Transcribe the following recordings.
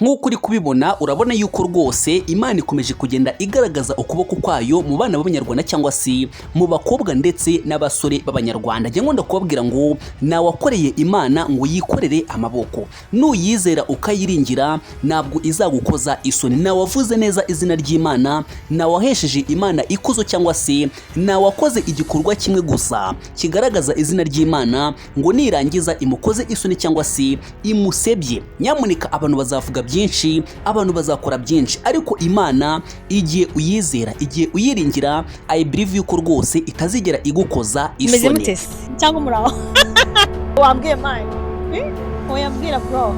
Nk'uko uri kubibona, urabona yuko rwose Imana ikomeje kugenda igaragaza ukuboko kwayo mu bana b'Abanyarwanda cyangwa se mu bakobwa ndetse n'abasore b'Abanyarwanda. Njye nkunda kubabwira ngo nawakoreye Imana ngo yikorere amaboko. Nuyizera ukayiringira, ntabwo izagukoza isoni. Nawavuze neza izina ry'Imana, nawahesheje Imana ikuzo, cyangwa se nawakoze igikorwa kimwe gusa kigaragaza izina ry'Imana ngo nirangiza imukoze isoni cyangwa se imusebye. Nyamuneka, abantu bazavuga byinshi, abantu bazakora byinshi, ariko Imana, igihe uyizera, igihe uyiringira, I believe yuko rwose itazigera igukoza Meze isoni. mute se? Cyangwa muraho? Wambwiye mine? Oya, mbwira bro.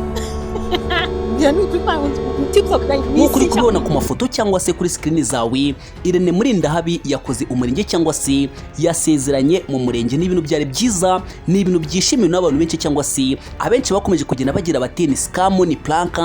Mbwira nukuri mine, TikTok. Nk'uko uri kubibona ku mafoto cyangwa se kuri screen zawe, Irene Murindahabi yakoze umurenge cyangwa se yasezeranye mu murenge. Ni ibintu byari byiza, ni ibintu byishimiwe n'abantu benshi, cyangwa se abenshi bakomeje kugenda bagira bati: "Ni scam, ni prank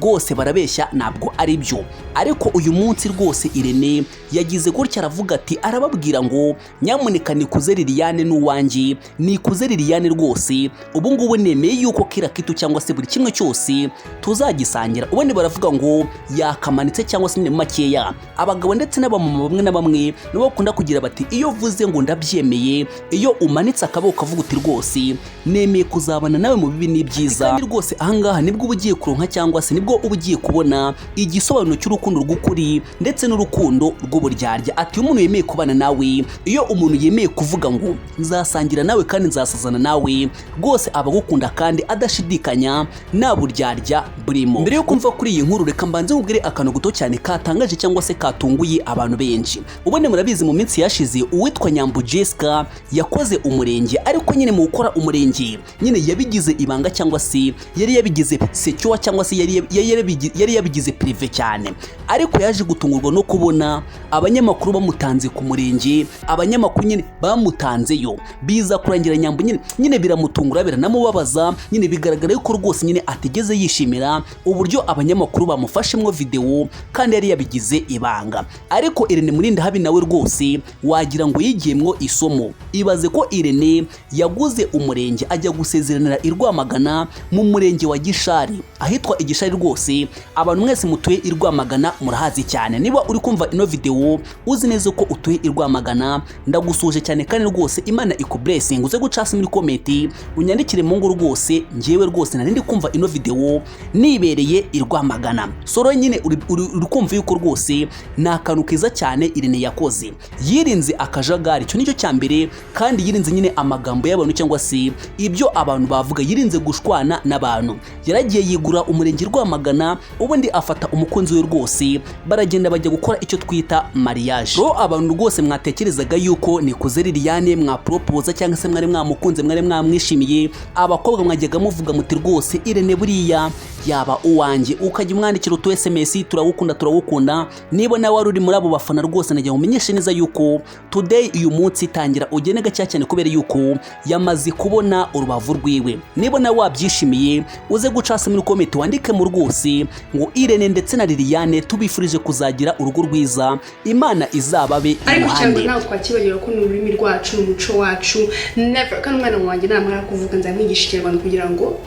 rwose, barabeshya, ntabwo ari byo." Ariko uyu munsi rwose Irene yagize gutya aravuga ati, arababwira ngo: "Nyamuneka, Nikuze Liliane n'uwanjye, Nikuze Liliane rwose ubu ngubu nemeye yuko kila kitu cyangwa se buri kimwe cyose tuzagisangira." Ubundi baravuga ngo yakamanitse, cyangwa se ni makeya. Abagabo ndetse n'abamama bamwe na bamwe nibo bakunda kugira bati: "Iyo uvuze ngo ndabyemeye," iyo umanitse akaboko ukavuga uti: "Rwose nemeye kuzabana nawe mu bibi n'ibyiza," kandi rwose ahangaha nibwo uba ugiye kuronka cyangwa se nibwo uba ugiye kubona igisobanuro cy'urukundo rw'ukuri ndetse n'urukundo rw'uburyarya. Ati: "Iyo umuntu yemeye kubana nawe, iyo umuntu yemeye kuvuga ngo nzasangira nawe kandi nzasazana nawe, rwose aba agukunda kandi adashidikanya, nta buryarya burimo." Mbere yo kumva kuri iyi nkuru, reka mbanze nkubwire akantu gato cyane katangaje cyangwa se katunguye abantu benshi. Ubundi murabizi, mu minsi yashize uwitwa Nyambo Jessica yakoze umurenge, ariko nyine mu gukora umurenge nyine yabigize ibanga, cyangwa se yari yabigize secure, cyangwa se yari yabigize privé cyane. Ariko yaje gutungurwa no kubona abanyamakuru bamutanze ku murenge. Abanyamakuru nyine bamutanzeyo, biza kurangira Nyambo nyine biramutungura, biranamubabaza. Nyine bigaragara yuko rwose nyine atigeze yishimira uburyo abanyamakuru bamufashemwo videwo kandi yari yabigize ibanga. Ariko Irene Murindahabi nawe rwose wagira ngo yigiyemwo isomo. Ibaze ko Irene yaguze umurenge, ajya gusezeranira i Rwamagana mu murenge wa Gishari, ahitwa Igishari. Rwose abantu mwese mutuye i Rwamagana murahazi cyane. Niba uri kumva ino videwo uzi neza ko utuye i Rwamagana, ndagusuhuje cyane kandi rwose Imana ikublessing. Uze guca hasi muri comment unyandikire mu ngo rwose njyewe rwose nari ndi kumva ino videwo nibereye i Rwamagana. Soro nyine uri kumva yuko rwose ni akantu keza cyane Irene yakoze. Yirinze akajagari, icyo nicyo cya mbere, kandi yirinze nyine amagambo y'abantu cyangwa se ibyo abantu bavuga, yirinze gushwana n'abantu. Yaragiye yigura umurenge Rwamagana, ubundi afata umukunzi we, rwose baragenda bajya gukora icyo twita mariage. Ro abantu rwose mwatekerezaga yuko Nikuze Liliane mwaporopoza cyangwa se mwari mwamukunze, mwari mwamwishimiye, abakobwa mwajyaga muvuga muti: "Rwose Irene buriya yaba uwanjye," ukajya umwandikira utu SMS: "Turagukunda, turagukunda." Niba nawe wari uri muri abo bafana, rwose nagira ngo umenyeshe neza yuko today, uyu munsi, tangira ugende gake cyane, kubera yuko yamaze kubona urubavu rwiwe. Niba nawe wabyishimiye, uze guca hasi muri comment wandikemo rwose ngo: "Irene ndetse na Liliane tubifurije kuzagira urugo rwiza, Imana izababe Ariko iruhande." Ikinyarwanda ntabwo twakibagirwa, ko ni ururimi rwacu, ni umuco wacu, never. Kandi umwana wanjye namara kuvuga nzamwigisha Ikinyarwanda kugira ngo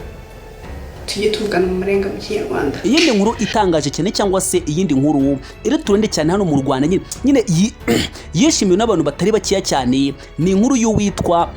tujye tuvugana mu marenga mu Kinyarwanda. Iyindi nkuru itangaje cyane, cyangwa se iyindi nkuru iri trend cyane hano mu Rwanda, nyine yishimiwe n'abantu batari bakeya cyane, ni inkuru y'uwitwa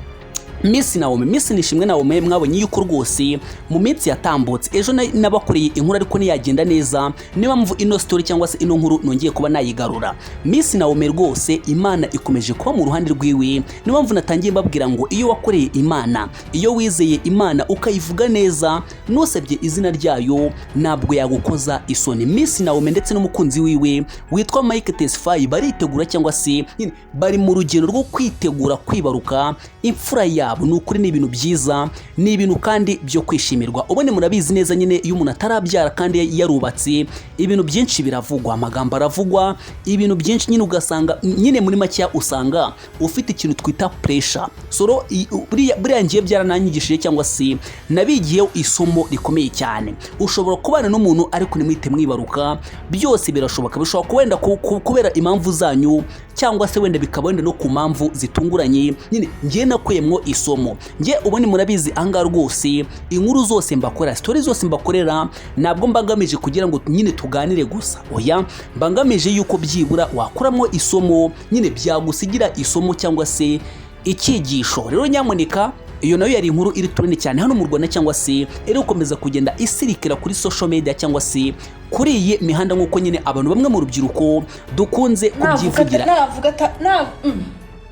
Miss Naomi, Miss Nishimwe Naomi. Mwabonye yuko rwose mu minsi yatambutse ejo nabakoreye inkuru, ariko ntiyagenda neza. Niyo mpamvu ino story cyangwa se ino nkuru nongeye kuba nayigarura. Miss Naomi rwose Imana ikomeje kuba mu ruhande rwiwe. Niyo mpamvu natangiye mbabwira ngo iyo wakoreye Imana, iyo wizeye Imana ukayivuga neza, ntusebye izina ryayo, ntabwo yagukoza isoni. Miss Naomi ndetse n'umukunzi wiwe witwa Mike Tesfaye baritegura, cyangwa se nyine bari mu rugendo rwo kwitegura kwibaruka imfura yabo. Ni ukuri ni ibintu byiza, ni ibintu kandi byo kwishimirwa. Ubundi murabizi neza nyine, iyo umuntu atarabyara kandi yarubatse, ibintu byinshi biravugwa, amagambo aravugwa, ibintu byinshi nyine, ugasanga nyine muri makeya usanga ufite ikintu twita pressure. Soro buriya ngiye byarananyigishije cyangwa se nabigiyeho isomo rikomeye cyane. Ushobora kubana n'umuntu ariko ntimwite mwibaruka, byose birashoboka. Bishobora wenda kubera impamvu zanyu, cyangwa se wenda bikaba wenda no ku mpamvu zitunguranye. Nyine ngiye nakuyemwo isomo. isomo. Njye ubundi murabizi, ahangaha rwose inkuru zose mbakora, story zose mbakorera, ntabwo mbagamije kugira ngo nyine tuganire gusa, oya, mbangamije yuko byibura wakuramo isomo, nyine byagusigira isomo cyangwa se icyigisho. Rero nyamuneka, iyo nayo yari inkuru iri trend cyane hano mu Rwanda, cyangwa se iri gukomeza kugenda isirikira kuri social media cyangwa se kuri iyi mihanda, nk'uko nyine abantu bamwe mu rubyiruko dukunze kubyivugira.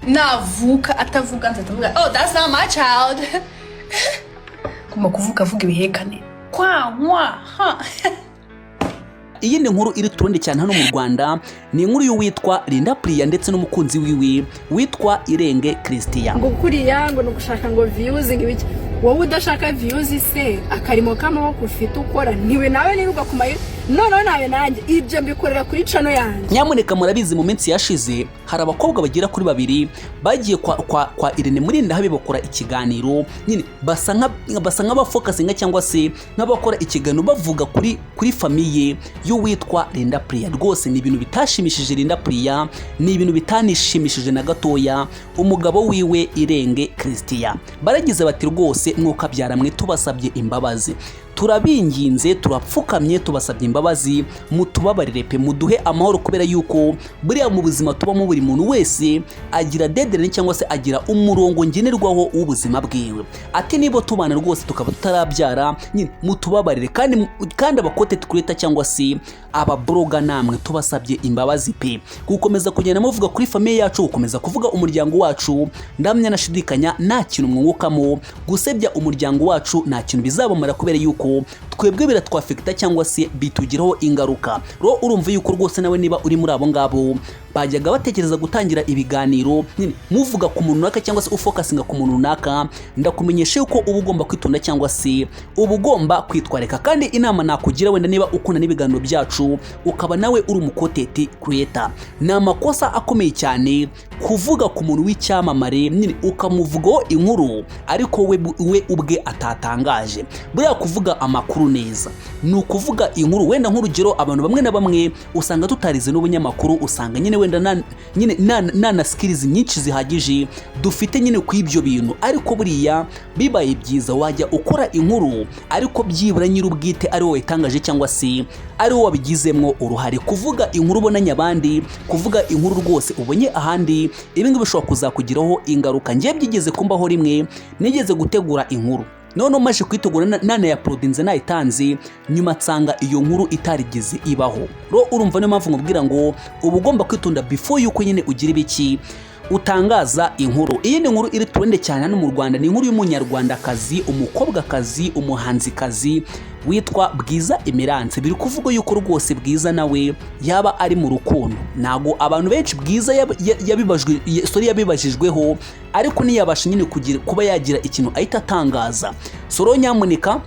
Navuka atavuga, nzahita "Oh, that's not my child." Kuma kuvuga avuga ibihekane kwa nkwa ha. Iyindi nkuru iri trend cyane hano mu Rwanda ni inkuru y'uwitwa Linda Priya ndetse n'umukunzi wiwe witwa Irenge Christian. Ngo kuriya ngo ni ugushaka ngo views, ngo ibiki. Wowe udashaka views se, akarimo k'amaboko ufite ukora ntiwe nawe nirirwa ku mayi, noneho nawe nanjye ibyo mbikorera kuri channel yanjye. Nyamuneka, murabizi, mu minsi yashize hari abakobwa bagera kuri babiri bagiye kwa Irene Murindahabi bakora ikiganiro, nyine basa nk'abafocusinga cyangwa se nk'abakora ikiganiro bavuga kuri famille y'uwitwa Linda Priya. Rwose ni ibintu bitashimishije Linda Priya, ni ibintu bitanishimishije na gatoya umugabo wiwe Irenge Christian. Baragize bati: "Rwose mwukabyara mwe, tubasabye imbabazi, turabinginze, turapfukamye, tubasabye imbabazi, mutubabarire pe, muduhe amahoro," kubera yuko buriya mu buzima tubamo buri muntu wese agira deadline cyangwa se agira umurongo ngenerwaho w'ubuzima bwiwe. Ati: "Niba tubana rwose tukaba tutarabyara, nyine mutubabarire, kandi aba content creator cyangwa se aba blogger namwe tubasabye imbabazi pe, gukomeza kugenda muvuga kuri famille yacu, gukomeza kuvuga umuryango wacu, ndamya nashidikanya nta kintu mwungukamo. Gusebya umuryango wacu nta kintu bizabamara, kubera yuko twebwe biratwaffecta cyangwa se bitugiraho ingaruka." Rero urumva yuko rwose nawe niba uri muri abo ngabo bajyaga batekereza gutangira ibiganiro nyine muvuga ku muntu runaka cyangwa se ufocusinga ku muntu runaka, ndakumenyesha yuko uba ugomba kwitonda cyangwa se uba ugomba kwitwarika. Kandi inama nakugira, wenda niba ukunda n'ibiganiro byacu ukaba nawe uri umu content creator, ni amakosa akomeye cyane kuvuga ku muntu w'icyamamare, nyine ukamuvugaho inkuru ariko we ubwe atatangaje. Buriya kuvuga amakuru neza ni ukuvuga inkuru, wenda nk'urugero, abantu bamwe na bamwe usanga tutarize n'ubunyamakuru, usanga nyine wenda nyine nta na skills nyinshi zihagije dufite nyine ku ibyo bintu, ariko buriya bibaye byiza wajya ukora inkuru ariko byibura nyir'ubwite ari wowe wayitangaje cyangwa se ari wowe wabigizemo uruhare. Kuvuga inkuru ubonanye abandi, kuvuga inkuru rwose ubonye ahandi, ibi ngibi bishobora kuzakugiraho ingaruka. Ngiye byigeze kumbaho rimwe, nigeze gutegura inkuru, noneho maje kuyitegura nanayauploadinze, nayitanze, nyuma nsanga iyo nkuru itarigeze ibaho. Rero urumva, niyo mpamvu nkubwira ngo uba ugomba kwitonda before yuko nyine ugira ibiki, utangaza inkuru. Iyi ni inkuru iri trend cyane hano mu Rwanda, ni inkuru y'umunyarwandakazi, umukobwakazi, umuhanzikazi witwa Bwiza Emerance. Biri kuvuga yuko rwose Bwiza nawe yaba ari mu rukundo. Ntago abantu benshi Bwiza yabibajwe, sorry, yabibajijweho, ariko ntiyabasha nyine kugira kuba yagira ikintu ahita atangaza. So nyamuneka,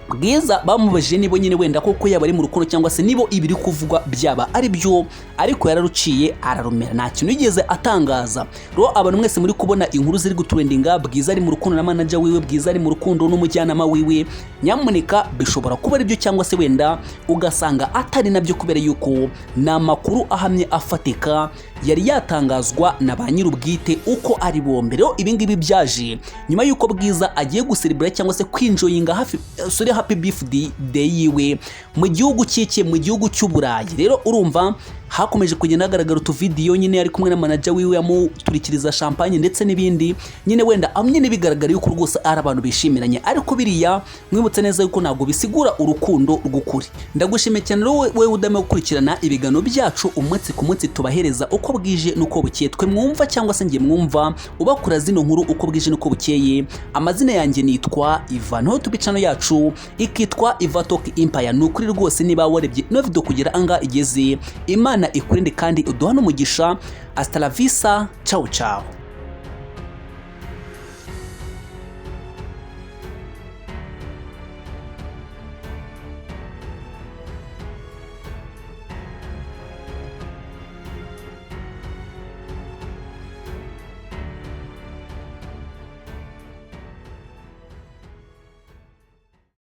Bwiza bamubajije niba nyine wenda koko yaba ari mu rukundo cyangwa se niba ibiri kuvugwa byaba ari byo, ariko yararuciye ararumera, nta kintu yigeze atangaza. Rero abantu mwese muri kubona inkuru ziri gutrendinga, Bwiza ari mu rukundo na manager wiwe, Bwiza ari mu rukundo n'umujyanama wiwe, nyamuneka bishobora kuba ari byo cyangwa se wenda ugasanga atari nabyo, kubera yuko ni amakuru ahamye afatika yari yatangazwa na ba nyir'ubwite uko ari bombi. Rero ibi ngibi byaje nyuma y'uko Bwiza agiye gucelebrate cyangwa se kwenjoyinga hafi, sorry, happy birthday yiwe mu gihugu cy'iki, mu gihugu cy'Uburayi. Rero urumva hakomeje kugenda hagaragara utuvidiyo nyine ari kumwe na manager wiwe, amuturikiriza champagne ndetse n'ibindi, nyine wenda nyine bigaragara yuko rwose ari abantu bishimiranye, ariko biriya mwibutse neza yuko ntabwo bisigura urukundo rw'ukuri. Ndagushimiye cyane rero wowe udame gukurikirana ibiganiro byacu umunsi ku munsi, tubahereza uko bwije n'uko bukeye. Twe mwumva cyangwa se njye mwumva ubakura zino nkuru uko bwije n'uko bukeye, amazina yanjye nitwa Ivan, ho tubi channel yacu ikitwa Iva Talk Empire. Ni ukuri rwose niba warebye ino video kugera anga igeze, Imana ikurinde kandi uduha n'umugisha. Hasta la vista, ciao ciao.